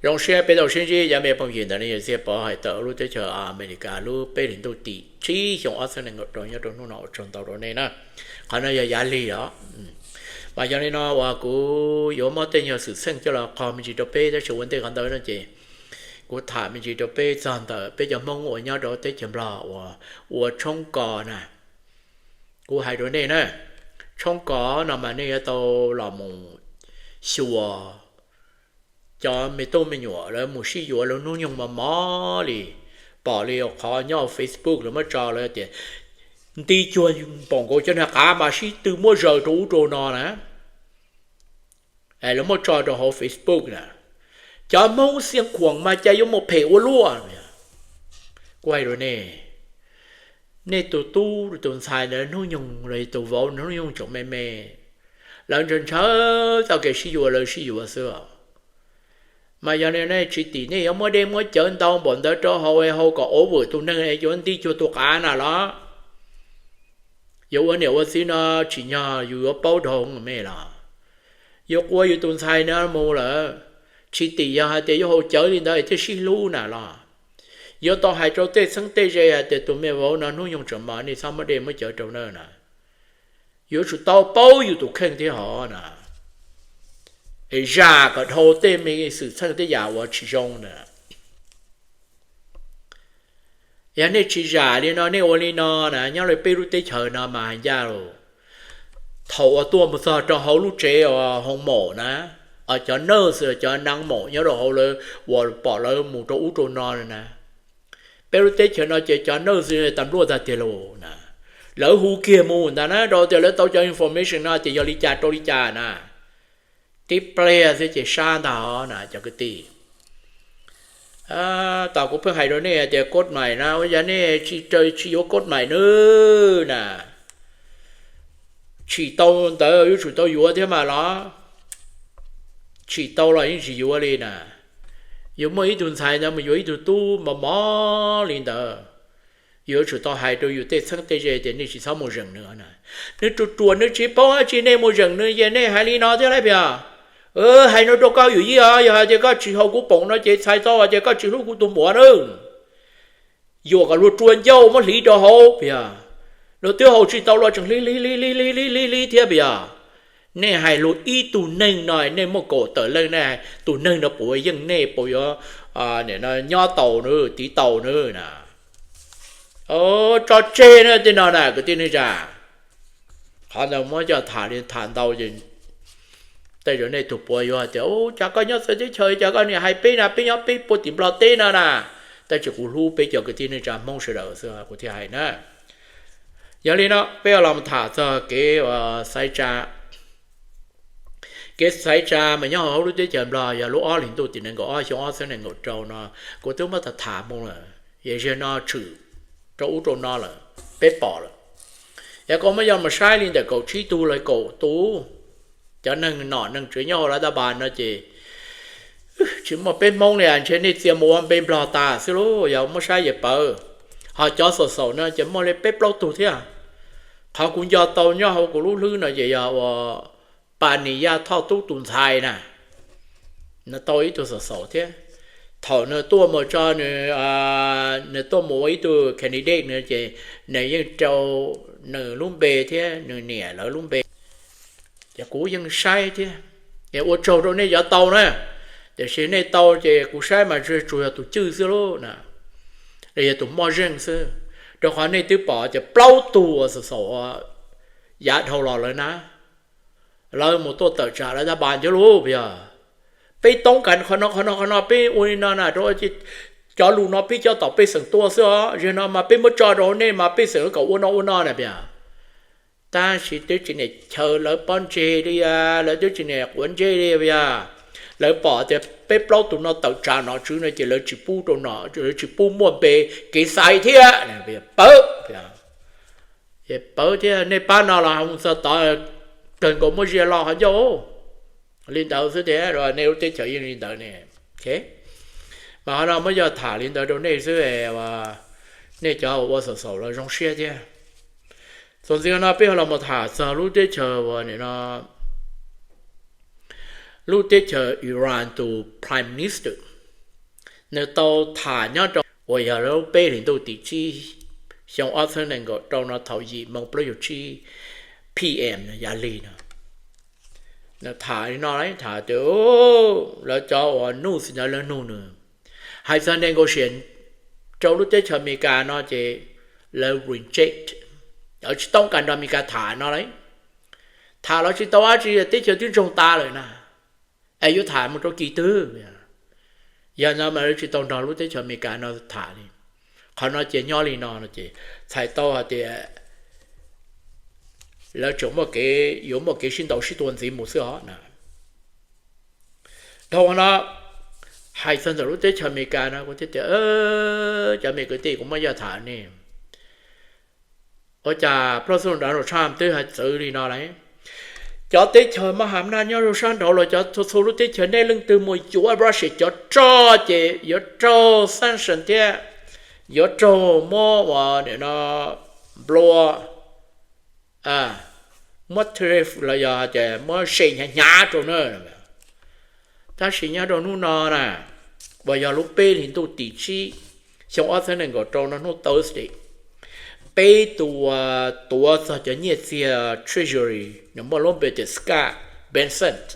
Zoo siab peb tau sib ntsib cov me phooj ywg ntawm nej yog txiv pov hais tawm lub teb chaws Amelikas lub peb hlis ntuj tim tsib xyoo ob txhiab nees nkaum rau nyob rau hnub no ua tsaug ntau rau nej na. Qhov no yog yav lig os. Mas yog li no uas kuv yuav muab tej nyuag xwm txheej coj los qog me ntsis rau peb tab sis ua ntej qhov ntawd no ces kuv tham me ntsis rau peb txog ntawm peb cov Hmoob uas nyob rau teb chaws Nplog uas ua tshoob kos na. Kuv hais rau nej na, tshoob kos no mas nej yuav tau los mus xyuas cov me tub me nyuam lawv mus sib yuav lawv hnub nyoog mos mos li, pom li qhov nyob hauv Facebook lawv muab tso lawv tias nti cuag npaum nkaus cov niag qav mas sib tw muab zaws rau ub rau no na. Lawv muab tso rau hauv Facebook na. Cov Hmoob Xiav Khuam mas cas yuav mus phem ua luaj. Kuv hais rau nej, nej tus tub tus ntxhais ntawd hnub nyoog los yog tus vauv hnub nyoog tseem me me, lawv ntshaw ntshaw txoj kev sib yuav lawv sib yuav xwb os. Mas yog li nej tsis tim nej yuav muab dej muab cawv ntau npaum ntawd rau hauv hau kom ua vwm tus neeg es yuav nti cuag tus qav na los? Yuav ua niam ua txiv no tsim nyog yus yuav paub dhau me los? Yuav qua yus tus ntxhais no mus lawm, tsis tim yog hais tias yuav haus cawv li ntawd thiaj sib hlub na los? Yuav tau hais rau tej txheeb tej ze hais tias tus me vauv no hnub nyoog tseem mos nej txhob muab dej muab cawv rau na na. Yuav tsum tau paub yus tus kheej thiab hov na, es zam kom dhau tej me xwm txheej tej yam uas tsis zoo na. Yog nej tsis zam li no nej ua li no na nyob li peb lub teb chaws no mas hais ncaj los, thaum uas tuaj mus txog rau hauv lub tsev uas hoo maum na, cov nurse cov naj maum nyob rau hauv lawv uas pom lawv mus rau ub rau no na, peb lub teb chaws no ces cov nurse tas npluaj tag tiag lawm na. Lawv hu kiag mus ntag na rau tias lawv tau cov information no tias yog li cas rau li cas na. Tib pliag xwb ces sab ntag na cov kwv tij. Tos kuv pheej hais rau nej tias kod mais na ua yog nej tsis yuav kod mais na, tsim tau ntawd yuav tsum tau yuav thiab mas los? Tsim tau los yeej tsis yuav li na. Yuav muaj ib tug ntxhais ntawd mus yuav ib tug tub mos mos li ntawd, yuav tsum tau hais rau yus tej txheeb tej ze tias nej tsis txhob mus zeem nws na. Nws ruam ruam nws tsis paub dab tsi nej mus zeem nws ces nej hais li no thiab lauj piam. Hais no rau koj yawm yij os, yog hais tias koj tsis haus kuv poom no ces txhais tau tias koj tsis hlub kuv tus muam na. Yuam kom luag rua ncauj muab hliv rau hauv piam. Luag twb haus tsis tau los tseem hliv hliv hliv hliv hliv hliv hliv thiab piam. Nej hais luag ib tug neeg no nej muaj kaum tawm leej, nej hais tus neeg no puas yeej nej puas yuav nyob tau na, tiv tau na na. Tso tseg na tej no na kwv tij neej tsa. Qhov ntawd muab coj tham li tham ntau ces tej zaum nej tus puav yuav hais tias, cas koj nyob txawv teb chaws cas koj niaj hais peb na, peb nyob peb puag tim Nplog teb no na. Tab sis kuv hlub peb cov kwv tij neej tsa Hmoob sawv daws xwb kuv thiaj hais na. Yog li no peb los tham txog kev xaiv tsa. Kev xaiv tsa mas nyob hauv lub teb chaws Nplog yog lub ob hlis ntuj tim nees nkaum ob xyoo ob txhiab nees nkaum rau no kuv twb muab tham tham mus lawm, yog zaum no tshwm rau ub rau no lawm, peb pom lawm. Yog koj muab yog mus saib li ntawm kaum tsib tug los kaum tus, cov neeg nom neeg tswv nyob hauv lawv tab pas no ces tsis muaj peb Hmoob li, ntshe nej txia mus ua npe Nplog tas xwb lauj, yog muab saib yawg pawv. Ho cov xaum xaum no ces muaj li peb plaub tug thiab. Qhov kuv nco tau nyob hauv kuv lub hlwb no ces yog ua Pas Nis Yaj Thoj Tub tus ntxhais na, nws tau ib tug xaum xaum thiab. Thaum nws tuaj mus tso nws, nws tuaj mus ua ib tug candidate no ces nws yeej rau nws lub npe thiab nws niam lawv lub npe. Ces kuv yeej saib thiab, es ua tsaug rau nej cov tau na. Tiam sis nej tau ces kuv saib mas tsuas yog tus cwj xwb lauj na, los yog tus moj zeej xwb, rau qhov nej twb pom tias plaub tug uas xaum xaum yav dhau los lawm na, lawv mus tuaj tawm tsam lawv tab pas ntawd lauj. Yog peb toob kas qhov no qhov no qhov no peb ua li no na rau cov lus no peb cov tom pej xeem tuaj xwb os, zaum no mas peb muab tso rau nej mas pej xeem kom ua no ua no na piam. Tab sis twb tsis niam chaw lawv pob ntseg li, lawv twb tsis niam quav ntsej li yog lawv pom tias peb plaub tus no tawm tsam nom tswv no ces lawv tsis pub rau, lawv tsis pub muaj npe kev xaiv thiab. Pawv, pawv thiab nej pab no los mus txog tod kawg nkaus muaj zia lo qhov ncauj. Li ntawd xwb tiag, nej lub teb chaws yeej li ntawd ne. Mas qhov no muab yog tham li ntawd rau nej xwb, nej cov ua xaum xaum los zoo siab thiab. Txuas ntxiv no peb ho los mus tham txog lub teb chaws uas nim no lub teb chaws Iran tus Prime Minister Nws tau tham nyob rau uas yog lub peb hlis ntuj tim tsib xyoo ob txhiab nees nkaum rau no thaum yim moo plaub caug tsib P M no, yam li no. Nws tham li no, tham tias lawv cov uas news ntawd lawv nug nws, hais txog negotiation rau lub teb chaws Amelikas no ces lawv reject, lawv tsis toob kas nrog Amelikas tham no las. Tham los tsis tau dab tsi, teb chaws twb ntsoog tas lawm na, es yuav tham mus rau kis twg? Yog no mas lawv tsis tau nrog lub teb chaws Amelikas no tham li. Qhov no ces nyob li no no ces txhais tau hais tias lawv tseem muaj kev, yuav muaj kev sib ntaus sib tua ntxiv mus xwb os na. Dhau no hais txog ntawm lub teb chaws Amelikas no kuv thiaj tias, cov me kwv tij, kuv muab yog tham nej, ua cas President Donald Trump twb hais txwv li no lawm? Cov teb chaws maj ham naj nyob rau sab nraud los cov txhua txhua lub teb chaws, nej leej twg mus yuav Russia cov roj ces yuav raug sanction thiab yuav raug muab uas nim no nplua, muab tariff los yog tias muab se hnyav hnyav rau na. Tab sis nyob rau hnub no na, uas yog lub peb hlis ntuj tim tsib xyoo ob txhiab nees nkaum rau no hnub Thursday, peb tus uas tuav txog cov nyiaj txiag Treasury nws muaj lub npe tias Scott Bessent,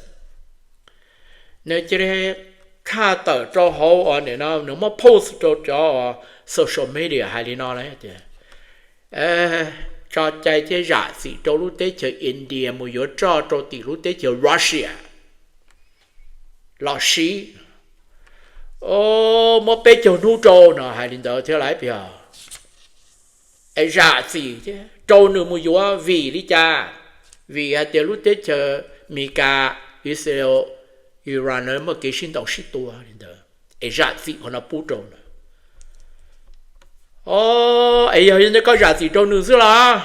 nws cia li tshaj tawm rau hauv uas nim no nws muab post rau cov social media hais li no tias tso cai thiab zam txim rau lub teb chaws India mus yuav roj rau tim lub teb chaws Russia los siv, muab peb caug hnub rau no hais li ntawd thiab lawm. Peb es zam txim thiab rau nws mus yuav vim li cas? Vim hais tias lub teb chaws Amelikas, Israel, Iran lawv muaj kev sib ntaus sib tua li ntawd, es zam txim qhov no pub rau nws. Es yog li ntawd koj zam txim rau nws xwb los?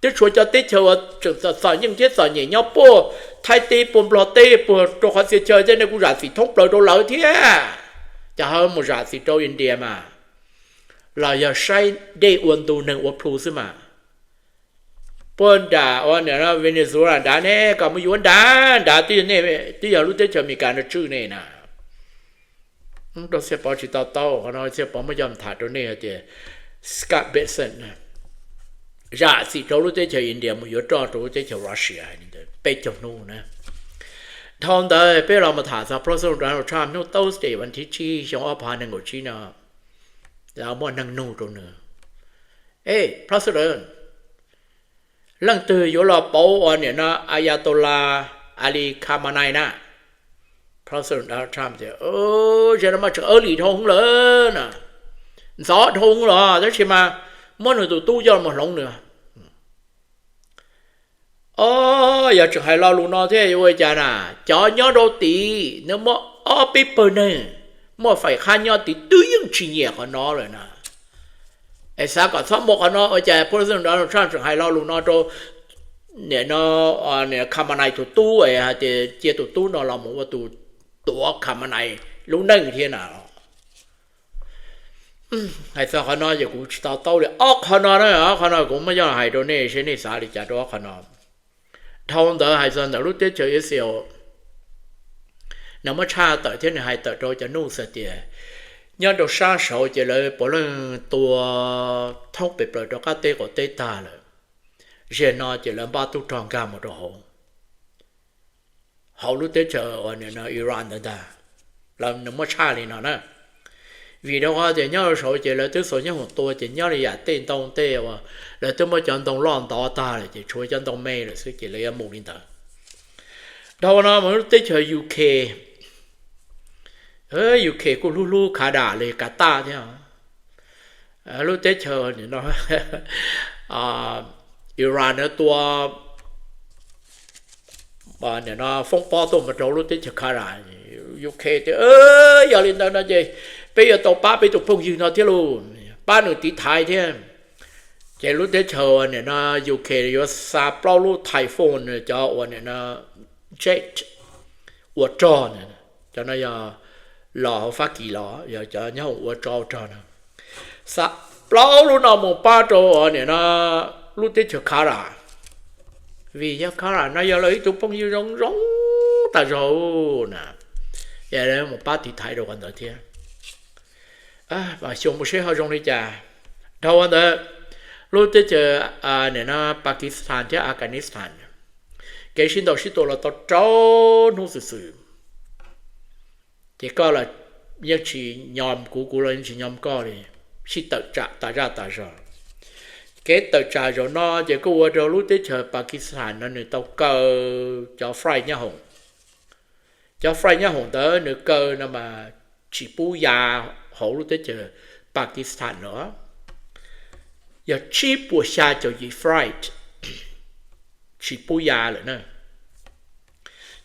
Twb tshuav cov teb chaws uas tseem txom nyem thiab txom nyem nyob puag Thaib teb, puag Nplog teb, puag rau qhov txhia chaw thiab, nej kuj zam txim thoob plaws rau lawv thiab. Ces ho mus zam txim rau India mas los yog saib dej ua ntu neeg ua plhu xwb mas. Puag nram uas nim no Venezuela nrad ne, kom mus yuav nrad nrad, twb yog lub teb chaws Amelikas no tswj nej na. Rau Txhiaj Pov tsis to taub qhov no, Txhiaj Pov muab coj tham rau nej hais tias Scott Bessent zam txim rau lub teb chaws India mus yuav roj rau lub teb chaws Russia peb caug hnub na. Dhau ntawd peb los mus tham txog President Donald Trump hnub Thursday vas thib tsib xyoo ob phav nees nkaum tsib no, muaj neeg nug rau nws, e, President, leej twg yuav los pauv uas nim no Ayatollah Ali Khamenei na? President Donald Trump tias, zaum no mas tseem early dhau hwv lawm na, ntxov dhau hwv los tab sis mas muab nws tus tub coj mus hloov nws. O, yog tseem hais lo lus no thiab yuav ua cas na? Cov nyob rau tid nws muaj ob peb pawg neeg, muaj faim qhab nyob tid twb yeej tsis nyiam qhov no lawm na. Es xav kom txhob muaj qhov no ua cas President Donald Trump tseem hais lo lus no rau nim no Khamenei tus tub es hais tias cia tus tub no los mus ua tus tuav Khamenei lub neej thiab na. Hais txog qhov no ces kuv tsis to taub li ob qho no na, ob qho no kuv muab coj los hais rau nej seb nej xav li cas rau ob qho no. Dhau ntawd hais txog ntawm lub teb chaws Israel, nws muab tshaj tawm thiab nws hais tawm rau cov news tias nyob rau sab saud ces lawv puav leej tua thoob pes plaws rau qab teb qaum teb tag lawm. Zaum no ces lawv npaj tub rog nkag mus rau hauv, hauv lub teb chaws uas nim no Iran ntawd ntag. Nws muab tshaj li no na. Vim rau qhov tias nyob rau saud ces lawv twb xuas nyoob hoom tua ces nyob li yam tej ntoo tej uas lawv twb muab cov ntoo loj ntov tag lawm ces tshuav cov ntoo me lawm xwb ces lawv yuav mus li ntawd. Dhau no mus lub teb chaws U K, U K kuj hlub hlub Qatar li Qatar thiab. Lub teb chaws nim no Iran tua nim no foob pob tuaj mus rau lub teb chaws Qatar, U K tias yog li ntawd no ces peb yuav tau pab peb tus phooj ywg no thiab lauj, pab nws tiv thaiv thiab. Ces lub teb chaws nim no U K yuav xa plaub lub Typhoon, cov uas nim no jet ua rog, cov no yog los hauv Fab Kis los, yog cov nyob ua tsov ua rog no, xa plaub lub no mus pab rau nim no lub teb chaws Qatar, vim yog Qatar no yog lawv ib tug phooj ywg zoo zoo tas zog na, mus pab tiv thaiv rau qhov ntawd thiab. Xyoo mus seb ho zoo li cas. Dhau ntawd, lub teb chaws Pakistan thiab Afghanistan, kev sib ntaus sib tua los tau rau hnub xwm xwm, ces koj los yeej tsis nyom kuv, kuv los yeej tsis nyom koj li, sib tawm tsam tas zaj tas zog. Kev tawm tsam zaum no ces kuj ua rau lub teb chaws Pakistan no nws tau kaw cov flight nyob hoom. Cov flight nyob hoom ntawd nws kaw no mas tsis pub ya hauv lub teb chaws Pakistan lawm. Yog tsib puas xya caum yim flight tsis pub ya lawm na.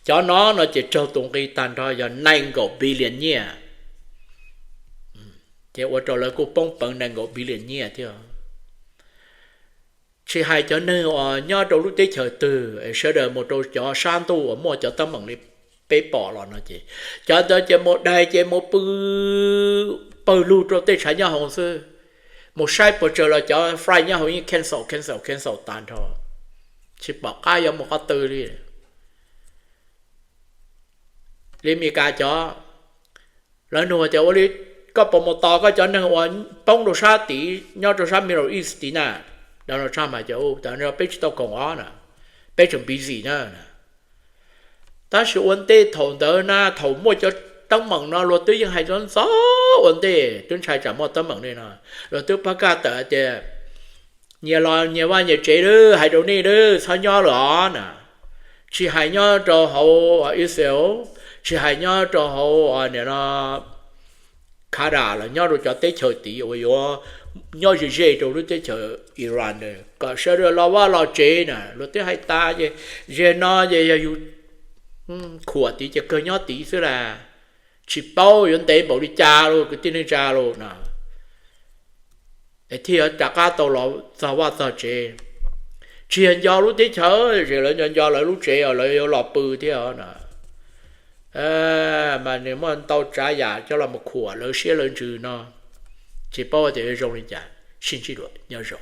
Cov no no ces raug tus nqi tag nrho yog nees nkaum billion nyiaj, ces ua rau lawv kuj poob peev nees nkaum billion nyiaj thiab. Tsis hais cov neeg uas nyob rau lub teb chaws twg, sawv daws mus rau cov sab ntuj uas muaj cov teeb meem li peb pom los no ces cov ntawd ces mus daig ces mus pw pawg lug rau tej tshav nyob hoom xwb. Mus saib puas tsawg los cov flight nyob hoom yeej cancel cancel cancel tas nrho, tsis pom qab yuav mus qhov twg li. Li Meskas cov, lawv nug tias ua li koj puas mus tos koj cov neeg uas poob rau sab tid nyob rau sab Middle East tid na. Donald Trump hais tias, tam no peb tsis tau koom ob na, peb tseem busy na. Tab sis ua ntej thaum ntawd na, thaum muaj cov teeb meem no luag twb yeej hais ntxov ntxov ua ntej twb ntshai tsam muaj teeb meem li no, luag twb pab kaj tawm tias nyias los nyias vaj nyias tsev lawm, hais rau nej lawm txhob nyob lawm os na. Tsis hais nyob rau hauv Israel, tsis hais nyob rau hauv Qatar los nyob rau cov teb chaws tid uas yuav nyob ze ze rau lub teb chaws Iran, kom sawv daws los vaj los tsev na. Luag twb hais tas ces, zaum no ces yog yus khuam tid ces kawg nyob tid xwb las, tsis paub yuav ntev npaum li cas los kwv tij neej tsa los na, es thiaj yuav rov qab tau los txog vaj txog tsev. Tsis yog nco lub teb chaws, lawv nco nco lawv lub tsev os, lawv yuav los pw thiab os na. Mas nws muaj ntau tsav yam coj los mus khuam lawv siab lawv ntsws no, tsis paub tias yuav zoo li cas. Sib ntsib dua, nyob zoo.